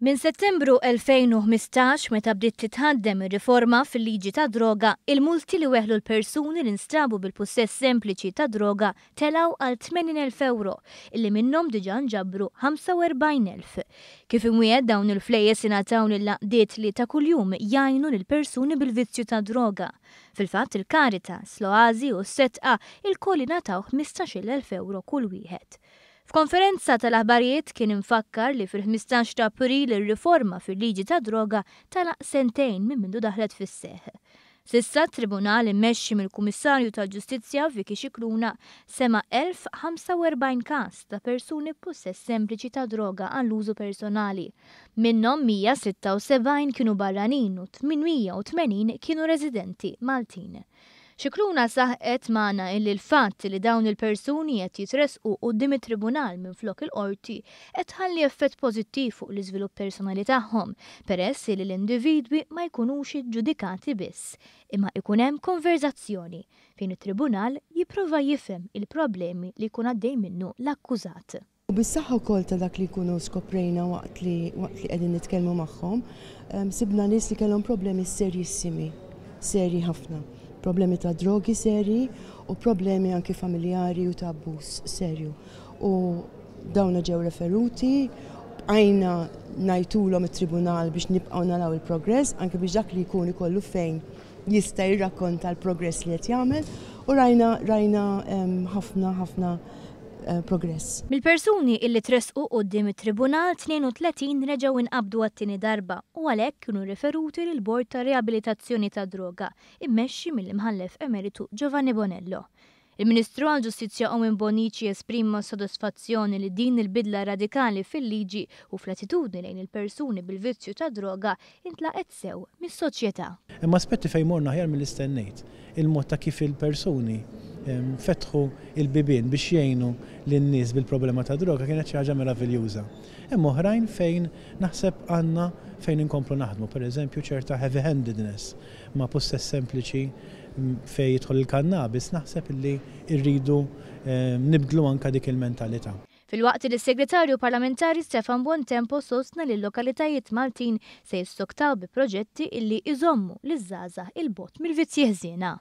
Minn Settembru 2015, meta bdiet titħaddem ir-riforma fil-liġi tad-droga, il-multi li weħlu l-persuni li nstabu bil-pussess sempliċi ta' droga telgħu għal 80,000 ewro, illi minnhom diġà nġabru 45,000. Kif imwiegħed dawn il-flejjes ingħataw lill-għaqdiet li ta' kuljum jgħinu lill-persuni bil-vizzju tad-droga. Fil-fatt il-Caritas, l-Oasi u s-Sedqa ilkoll ingħataw 15,000 ewro kull wieħed. F'konferenza tal-aħbarijiet kien imfakkar li fil-15 ta' April ir-riforma fil-liġi tad-droga tagħlaq sentejn minn mindu daħlet fis-seħħ. S'issa t-Tribunal immexxi mill-Kummissarju tal-Ġustizzja Vicky Scicluna sema' 1,045 każ ta' persuni b'pussess sempliċi ta' droga għall-użu personali. Minnhom 176 kienu barranin u 880 kienu residenti Maltin. Scicluna saħqet magħna illi l-fatt li dawn il-persuni qed jitressqu quddiem it-Tribunal minflok il-Qorti qed tħalli effett pożittiv fuq l-iżvilupp personali tagħhom peress illi l-individwi ma jkunux iġġudikati biss imma ikun hemm konverżazzjoni fejn it-Tribunal jipprova jifhem il-problemi li jkun għaddej minnu l-akkużat. U bis-saħħa wkoll ta' dak li jkunu skoprejna waqt li waqt li qegħdin nitkellmu magħhom, sibna nies li kellhom problemi serjissimi, serji ħafna. Problemi ta' drogi serji u problemi anki familjari u ta' abbuż serju. U dawna ġew referuti, bqajna ngħidulhom it-tribunal biex nibqgħu naraw il-progress, anke biex dak li jkun ikollu fejn jista' jirrakkonta l-progress li qed jagħmel u rajna rajna ħafna ħafna progress. Mill-persuni illi tressqu quddiem it-Tribunal, 32 reġgħu inqabdu għat-tieni darba u għalhekk kienu riferuti lill-Bord ta' Riabilitazzjoni tad-Droga, immexxi mill-Imħallef Emeritu Giovanni Bonello. Il-Ministru għall-Ġustizzja Owen Bonnici esprima s-sodisfazzjoni li din il-bidla radikali fil-liġi u fl-attitudni lejn il-persuni bil-vizzju tad-droga intlaqgħet sew mis-soċjetà. Hemm aspetti fejn morna aħjar milli stennejt. Il-mod ta' kif il-persuni fetħu l-bibien biex jgħinu lin-nies bil-problema tad-droga kienet xi ħaġa meraviljuża. Hemm oħrajn fejn naħseb għandna fejn inkomplu naħdmu, pereżempju ċerta heavy-handedness ma' pussess sempliċi fejn jidħol il-kannabis, naħseb li rridu nibdlu anke dik il-mentalità. Filwaqt li s-Segretarju Parlamentari Stefan Buontempo sostna li l-lokalitajiet Maltin se jissoktaw bi proġetti illi iżommu liż-żgħażagħ 'il bogħod mill-vizzji ħżiena.